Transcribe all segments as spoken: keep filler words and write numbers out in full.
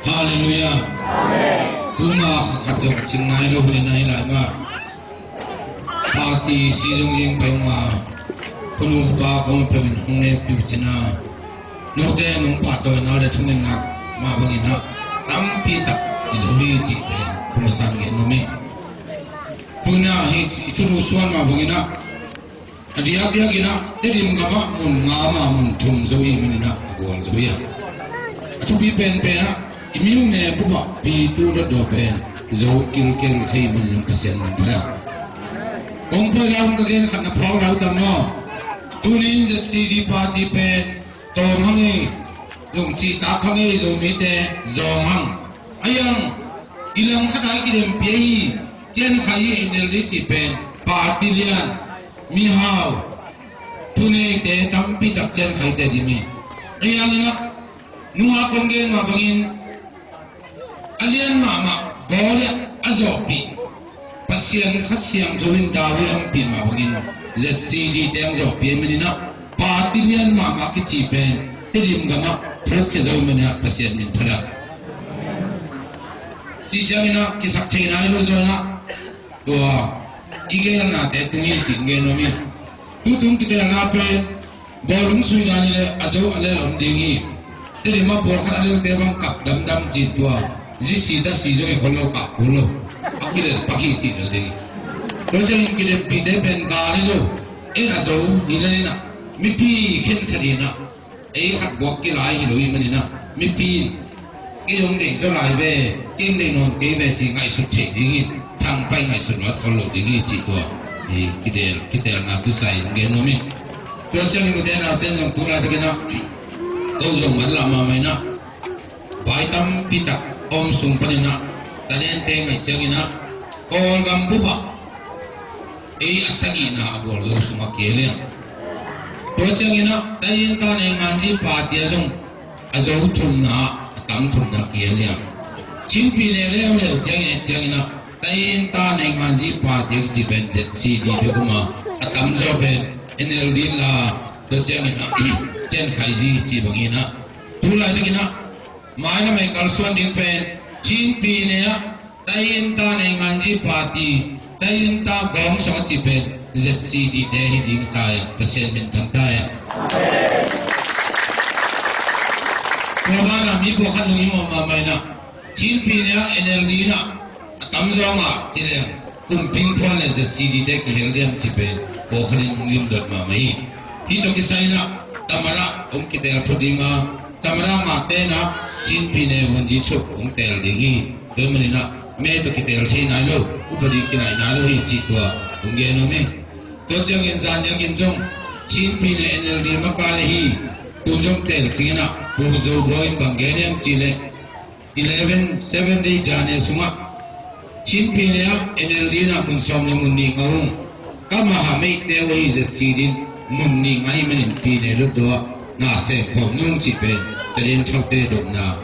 Halleluiah. Tuma khat zong a cing nai lo hun in a hi lai mah. Party si zong zing pai ma. Khunu khupa kong peuh in hong nek piu cina. Note nong pahtawina le thungetna mah bangin a tampi tak i zo hi cih pen kumasan gen nuam hi. Tuna hi i thunu suan mah bangin a a diakdiak in a Tedim gamah mun nga ma mun thum zo hi manin a a gual zo hi a. A thupi penpen a i miu ne pupah pitu dotdaw pen zo kilkel thei manin a Pasian min phat a. Kong poi lam ka gen khat na phawk lau tam maw? Tunin Z C D party pen tawm hang ei, zong cihtak hang ei, Zomite zawng hang. A yang i lang khat a i kidempih ahi, cian khai i N L D cih pen party lian, mihau, thuneite tampi tak cian khaite ding hi. A yang i lak nunga kong gen mah bangin a lian mahmah Goliath a zawhpih Pasian Kha Siangtho in David a hong pih mah bangin Z C D te hong zawhpih ahih manin a party lian mahmah kici pen Tedim gamah phawk khia zo ahih manin a Pasian min phat a. Cih ciangin a kisak thei nai lo zaw in a tua i geelnate tung hi cih gen nuam hi. Tutung kiteelna pen bawlung sui dan hi leh a zo a lel om ding hi. Tedim a pawlkhat a lelte bang kap damdam cih tua zisi dasi zong hi khol lo, kap khol lo. A kilel pak hi cih lel ding hi. Tua ciangin kidempihte pen gal hi lo. En a zo hi lel in a mipi khensat hi in a ei khat buak kilai hi lo ahih manin a mipi in kei hong deih zaw lai ve, kei hong deih nawn kei ve ci ngaihsut theih ding hi. Thangpai ngaihsut luat khol lo ding hi cih tua hi. Kidel kiteelna kisai hong gen nuam hi. Tua ciangin ute naute in zong tu laitakin a ko zong man lah mahmah in a vai tampi tak a om sung panin a talente ngaih ciangin a Kawlgam bup ah ei a sagihna a gualzo sungah kihel hi a. Tua ciangin a Tainta Neinganji party ah zong a zo thumna, a tam thumna kihel hi a. Chinpi ne leuleu ciangin et ciangin a Tainta Neinganji party a kici pen Z C D bek om a, a tamzaw pen N L D la, tua ciangin a Cian Khaiji ci bangin a tu laitakin a mai lam ah i kalsuan ding pen Chinpi ne ah Tainta Neinganji party, Tainta Gawng Song a ci pen Z C D te hi ding ta hi. Pasian min thang ta hi. Tua banah mi pawlkhat lungim mawh mahmah in a Chinpi ne ah N L D in a a tamzaw ngah ci leng kumping phuan le Z C D te kihel diam ci pen pawlkhat in hong limdot mahmah hi. Hih tawh kisai in a Tamada hong kiteel phot ding a, Tamada ngahte in a Chinpi ne Wunji Chok hong teel ding hi. Tua ahih manin a me tawh kiteel thei nai lo, upadi kinaih nai lo hi cih tua hong gen om hi. Tua ciangin zan niakin zong Chinpi ne N L D makai le hi. Tu zong teel cingin a Pu Zo Bawi in bang gen hiam cih leh eleven, seven day journey sungah Chinpi ne ah N L D in a mun sawm le mun nih ngah ung. Ka maha meite uh ahi Z C D in mun nih ngah ahih manin Pi ne Lotdaw ah na sem khawm nung cih pen Tadin Thaute dotna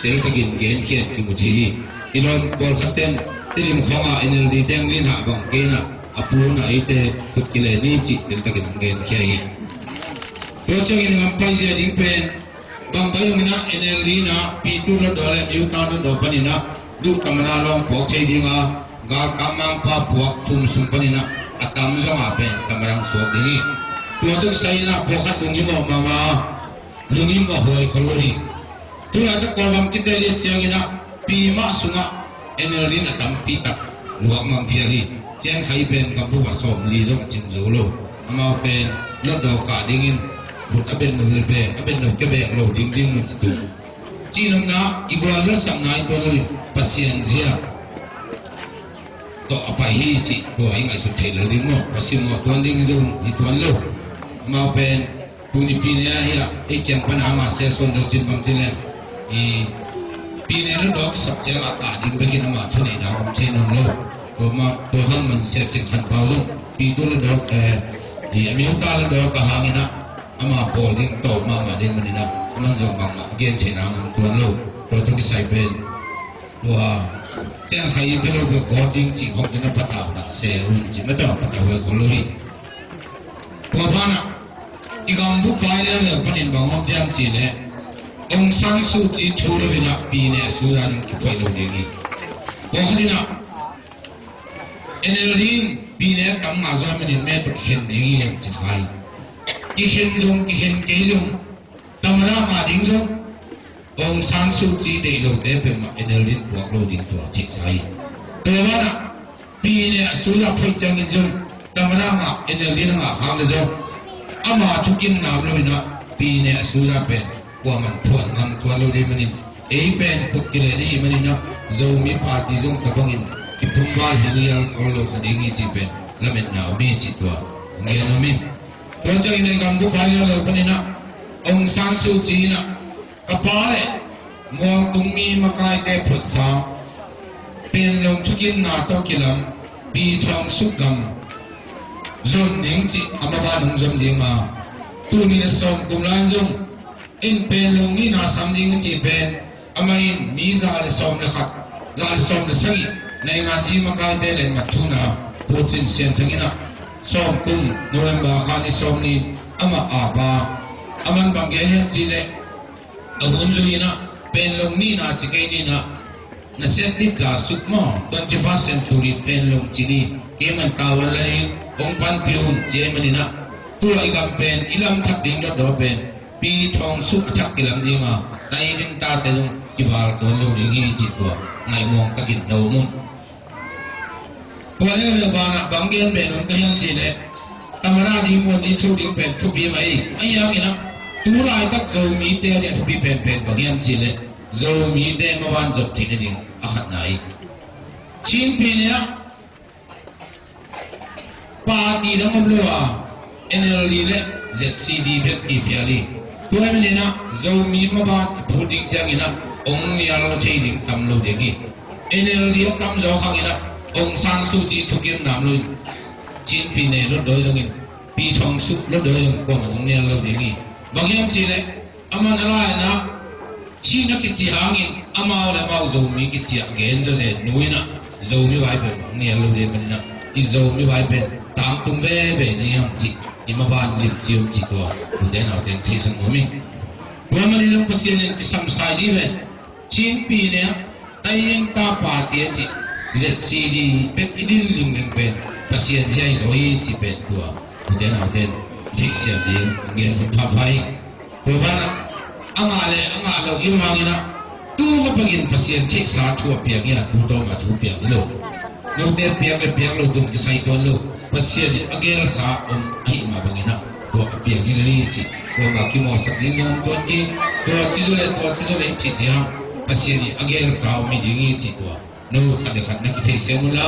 teltakin genkhia in kimu thei hi. I lawm pawlkhat ten Tedim khawngah N L D teng linhah bang kei in a a pu in a eite khut kile ni cih teltakin genkhia hi. Tua ciangin ngam paizia ding pen bang bai dong in a N L D in a Pitu Lotdaw le Piuta Lotdaw panin a duh Tamada lawng puak thei ding a, galkap mangpa puak thum sung panin a a tamzaw ngah pen Tamada hong suak ding hi. Tua tuk sai in a pawlkhat lungim mawh mahmah, lungim mawh huai khol lo hi. Tulaitak Kawlgam kiteel ciangin a pi mah sungah N L D in a tampi tak luak mang phial hi. Cian Khai pen gam bup ah sawmli zong a cing zo lo. Amau pen Lotdaw kah dingin khut a beng lo le beng, a beng lo kibeng lo ding ding mun a tung. Cihnopna i gual letsakna i tuan lo in Pasian zia tawh a pai hi cih tua i ngaihsut theih lo ding maw? Pasian maw tuan ding zong hi tuan lo. Amau pen tuni Pi ne ah hi a, ei kiang pan a ama sia suan lo cin bang cin leng i Pi ne Lotdaw kisap ciang a kah ding bekin ama thuneihna om thei nawn lo. Tua ma tua hang man sia cin khan pau zong Pitu Lotdaw, eh, i Piuta Lotdaw ka hangin a ama pawl ding tawh mahmah ding manin a aman zong bangmah gen theihna om tuan lo. Tua tua kisai pen tua Cian Khai i pia lo tua kawt ding cih khawng ding a patau na se un cih mah tawh patau huai khol lo hi. Tua banah i gam bup vai leuleu panin bang om ciam cih leh Aung San Suu Kyi thu lo in ah Pyine Sudan in kiphuai lo ding hi. Tua khat in ah N L D in Pyine a tam nga zua manin me tawh kikhen ding hi, ci kha hi. Kikhen zong kikhen kei zong, tamada nga ding zong Aung San Suu Kyi deih lote peuhmah N L D in puak lo ding tua cihsa hi. Tua banah Pyine Sudan phuai ciangin zong tamada nga N L D in a ngah khak le zong ama thukim nam lo in ah Pyine Sudan pen kuaman phuan ngam tuan lo ding manin, ei pen kut kile ding hi manin ah Zomi party zong tabangin kiphumval hi lial khol lo kha ding hi cih pen lametna om hi cih tua hong gen om hi. Tua ciangin ei gam bukhai lo panin ah Aung San Suu Kyi in ah ka pa le muangtung mi makaite phutsa Panglong thukimna tawh kilam Pyine Suk gam zon ding cih a maban hong zon ding a, tuni le sawm kum lai zong in Panglong nihna sam ding a cih pen amah in mi za le sawm le khat, za le sawm le sagih naingan ci makaite le mat thuna Pu Cin Sian Thang in ah sawm kum November kha ni sawm ni amah a pa, a man bang gen hiam cih leh a hun zui in ah Panglong nihna ci kei ni in ah na sian ding za suk maw, twenty-first century Panglong ci ni, kei man tawan la ding hong panpih un ci ahih manin ah tua i gam pen i lam thak ding dotdaw pen Pyine Suk a thak kilam ding a, na i ding tate zong kival tuan lo ding hi cih tua ngaihmuang takin na um un. Tua leuleu banah bang gen pen om ka hiam cih leh tamada ding muan ding thu ding pen thupi mah hi. Ahi hangin ah tu laitak Zomite a ding a thupi penpen bang hiam cih leh Zomite maban zop theih nading a khatna hi. Chin Pyine ah party dang om lo a, N L D le Z C D bek kiphial hi. Tua ahih manin ah Zomi maban i phut ding ciangin ah hong nial lo thei ding tam lo ding hi. N L D hong tam zaw khangin ah Aung San Suu Kyi thukim nam lo in Chin Pyine lotdawi zongin Pyine Suk lotdawi zong kuamah hong nial lo ding hi. Bang hiam cih leh aman a lai in ah Chin a kici hangin amau le amau Zomi kici ah gen zawzen nu in ah Zomi vai pen hong nial lo ding manin ah i Zomi vai pen tangtung veve ni hiam cih i maban lim ci om cih tua tute naute in theihsak nuam hi. Tua manin zong Pasian in i samsai dih ve. Chin Pyine ah Taiying Ta Party a cih Z C D bek i din lingleng pen Pasian zia hi zaw hi cih pen tua tute naute in theihsiam ding ngen hun phamphai. Tua banah a ngah le a ngah lo i om hangin ah tu mah bangin Pasian theihsa thu a piang hi a, tu tawm a thu piang hi lo. Note piang le piang lo tung kisai tuan lo. Pasian in a gelsa om ahih mah bangin ah tua a piang hi lo hi cih tua mah kimawhsak ding nuam tuan kei. Tua ci zaw le tua ci zaw le i cih ciang Pasian in a gelsa om hi ding hi cih tua no khat le khat na kitheisiam un la.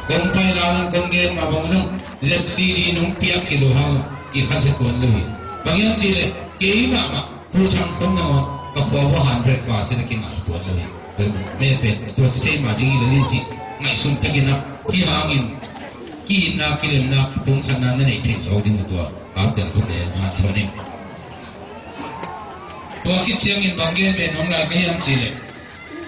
Kong pai la un kong gen mah bang un ah Z C D nong piak hi lo hang i khasia tuan lo hi. Bang hiam cih leh kei mahmah Pu Thang Khun nangawn ka khua uh a hundred percent a kingai tuan lo hi. Me pen tua ci thei mah ding hi lo hi cih ngaihsun takin ah hih hangin ki-itna kilemna kipumkhatna na neih theih zawk ding uh tua kaptel khut le na thuan in. Tua khit ciangin bang gen pen om lai ka hiam cih leh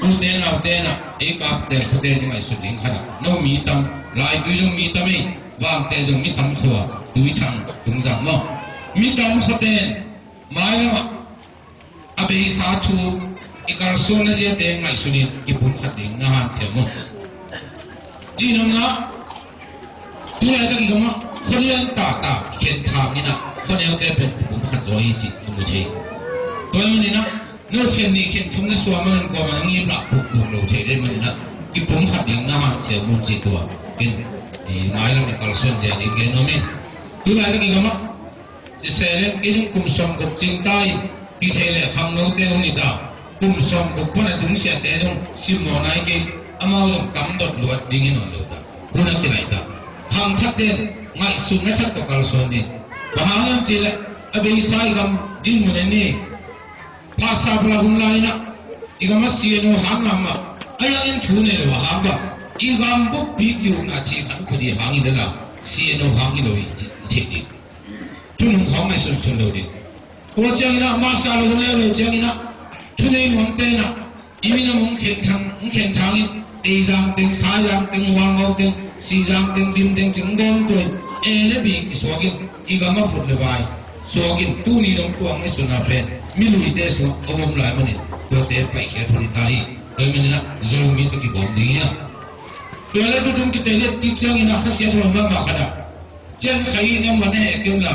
tute naute in ah ei kaptel khute ding ngaihsut ding khat ah no mi tam, Laitui zong mi tam ei, Vangte zong mi tam khua, Tui Thang, Tung Zang maw, mi tam khuate in mailam ah a beisa thu i kalsuanna ziate ngaihsun in kipumkhat ding na hanciam un. Cih nopna tu laitak i gamah khualian tata khen thang in ah khuaneute pen kipumkhat zaw hi cih i mu thei. Tua ahih manin ah no khen nih khen thum na suah manin kuamah na ngim lah pukpuk lo thei ding manin ah kipumkhat ding na hanciam un cih tua in i mailam i kalsuan zia ding gen nuam in. Tu laitak i gamah Israel in kei zong kum sawmguk cingta in kithei le khangnote hong hi ta. Kum sawmguk pan a tungsiate zong simmawh nai kei, amau zong tam dot luat ding hi nawn lo ta. Hun a kilaih ta. Khangthakte in ngaihsutna khat tawh kalsuan ding. Bang hang hiam cih leh a beisa i gam dinmun en ni. Phasa pala hun lai in ah i gam a C N O hang mahmah a, a yang in thu nei lo a hang bang i gam buppi i ukna ci khat uh khuadi hang hi lel a, C N O hang hi lo hi ci thei ding. Thunung khawng ngaihsunsun lo ding. Tua ciangin ah masa lo hun leu lo ciangin ah thunei nuamte in ah i minam hong khen thang, hong khen thang in, Teizang teng, Saizang teng, Hualngo teng, Sizang teng, Bim teng cih hong gawm tua in, A le B kisuak in, i gam a phut le vai suak in, tuni dong tuang ngaihsutna pen mi luite sungah a om lai manin tuate paihkhiat hun hi ta hi. Tua hi manin ah Zomi tawh kibawm ding hi a. Tua le tutung kitelet kik ciangin ah khasiat huai mahmah khat ah cian khai na man a heh kei un la,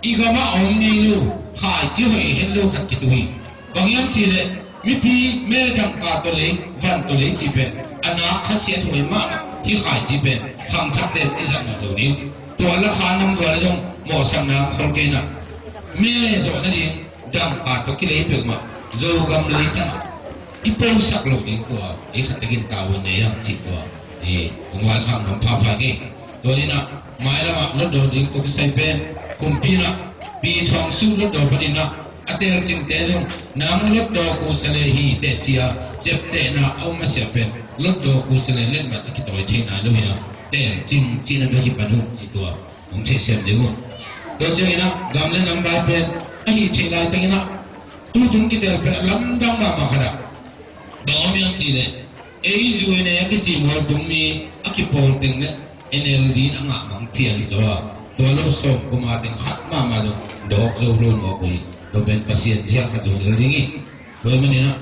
i gamah a om ngei lo, khaici hoih het lo khat kitu hi. Bang hiam cihleh mipi me dangka tawh lei, van tawh lei cih pen a nak khasiat huai mahmah hi. Khaici pen khangthak ten i zat nawn lo ding. Tua la kha nam tua le zong mawhsakna khol kei na, me zawh nading dangka tawh kilei peuhmah Zogam leitang i posak lo ding tua ei khat takin tavuan nei ang cih tua i hong vaikhak nuam phaphai kei. Tua inah mailamah lotdaw ding tawh kisai pen kumpi inah Pi Thawng Su lotdaw paninah a telcingte zong nang lotdaw kusa le hi teh cia ciaptehna a om a sia pen lotdaw kusa le letmat a kitawi thei nai lo hi a, telcing cihna bek hi pan uh cih tua hong theihsiam ding uh. Tua cianginah gam le nam vai pen a hih theih laitakinah tutung kitel pen a lamdang mahmah khat ah bang om hiam cihleh ei U N A a kici mualtung mi a kipawl teng le N L D in a ngah mang phial hi zaw a, tua lo sawm kuma teng khat mahmah zong dawk zo lo mawk uh hi. Tua pen Pasian ziak khat zong lel ding hi. Tua hi maninah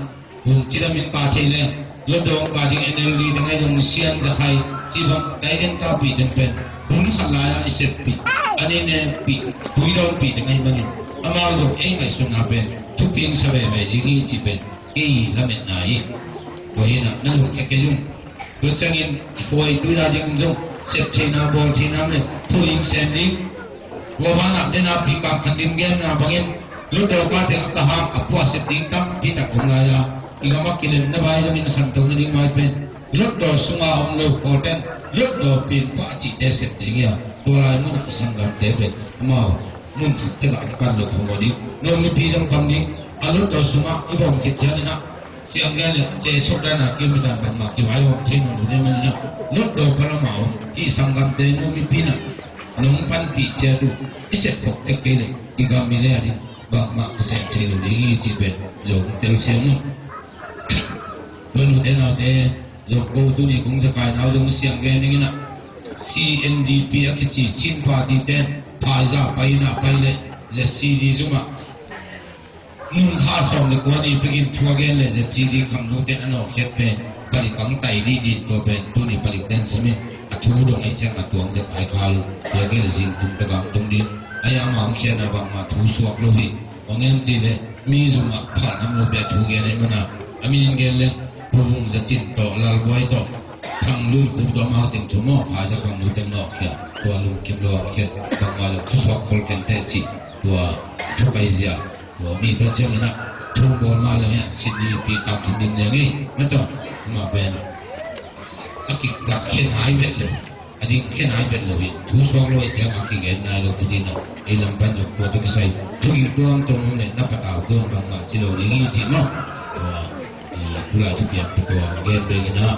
hong cidam in ka thei leng lotdaw ka ding N L D teng ahi zong Sian Za Khai cih bang tai en tapih teng pen hun khat lai-ah i seppih, an i nekpih, puidawnpih teng ahi manin amau zong ei ngaihsutna pen thupi in sa veve ding hi cih pen kei lametna hi. Tua hinah na lungkia kei un. Tua ciangin khuai tuina dingin zong sep theihna bawl theihna om le thu ding sem ding. Tua banah dena pi kam khan din genna bangin lotdaw ka teng a ka ham a puah sep ding tampi tak om lai a, i gam a kilemna vai zongin khantohna ding mai pen lotdaw sunga om lo kawlten lotdaw pinpah cihte sep ding hi a, tua lai munah i sanggamte pen amau mun khat tekah an pan lo phamawh ding. No mipi zong pang ding. A lotdaw sungah i bawm khit cianginah sianggen le ce chok dana kilometer bangmah kivaihawm thei nawn lo ding maninah lotdaw palamah om i sanggamte no mipi inah nong panpih ciat uh i sepkhop tek kei le i gam i lei a ding bangmah ka sem thei lo ding hi cih pen zong telsiam uh. Tua nute naute zong ko tuni kong zakainau zong sianggen dinginah C N D P a kici Chin Party ten phaizah pai inah pai le Z C D zumah nun kha sawm le kua ni pekin thu a gen le Z C D khangno ten a nawkkhiat pen palik ang tai dihdih tua pen tuni palik ten samin a thu dong ahi ciang a tuang zet ai khal tua gen le zing tung tagang tung din. Ai ama ang khiatna bangma thu suak lo hi. Ong em ci le mi zumah phal nam lo pia thu gen le mana a min gen le Pu Vung Za Cin tawh Lal Buai tawh Thang Lul Pu tawh mau teng thu maw phai za khangno ten nawkkhiat tua lungkim lo a khiat bangma lo thu suak khol kente cih tua thu pai zia. Tua mi tua ciang inah thu bawl ma leng hiah Sydney pi kam khin dim leng hi. Mah tua mah pen a kiktak khen hai vet lo, a ding khen hai vet lo hi. Thu suak lo hi ciang a kigen nai lo khin inah ei lam pan zong tua tua kisai thu ging tuang tuang om le na patau tuang bangmah ci lo ding hi ci maw. Tua i kulai thupiak tua gen beng inah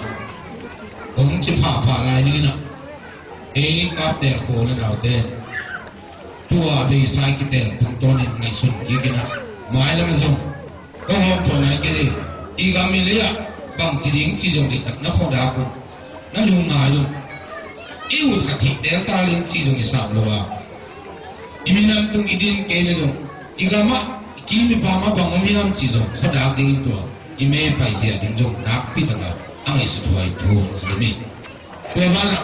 kong ci phahphah lai ding inah ei kaptel khua le naute tua beisai kitel tungtawnin ngaihsun kik inah mailam a zong ka hawmthawn nai kei dei. I gam i lei ah bangci ding ci zong diktak na khuadak uh, na lungngai uh. I ut khat hih tel ta ding ci zong i sam lo a, i minam tung i din kei le zong i gamah i kim i pamah bang om hiam ci zong khuadak dingin tua i me paizia ding zong nakpi taka a ngaihsut huai thu hong ci demi. Tua banah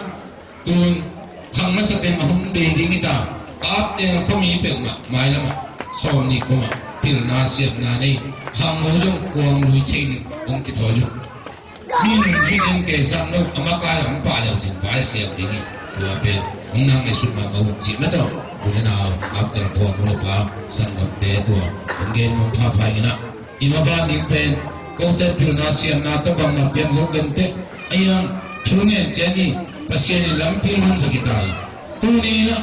tun khang masa teng a hum bei ding hi ta. Kaptel khuami peuhmah mailamah sawm nih kumah pilna siatna nei khang lo zong kuang lui thei ding hong kithawi uh. Mi nung zui ding ke sang lo a makai a hong pah leu cin vai siam ding hi. Tua pen hong nang ngaihsut mahmah uh cih na tawh. Tua na kaptel khuam uh le pa sanggamte tua hong gen nuam phapha inah i maban ding pen kote pilna siamna tawh bangmah piang zo kenteh. A hiang thu ngen cian hi. Pasian in lampi hong mansak hi ta hi. Tuni inah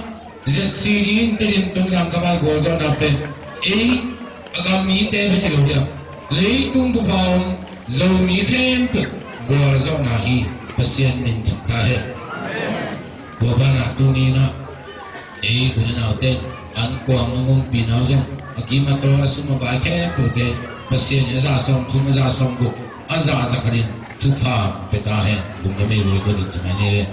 Z C D in Tedim tung zangkam ai gualzawhna pen ei a gam mite bek hi lo hiam? Leitung bup a om Zomi khempeuh gualzawhna hi. Pasian min thang ta hen. Tua banah tuni inah ei u le naute an kuang a ngumpi nau zong a kim a tawl a sum a bai khempeuhte Pasian in a za sawm thum a za sawm guk a za za khatin thupha pia ta hen. Bung le mei luai tua ding ci mai ni le.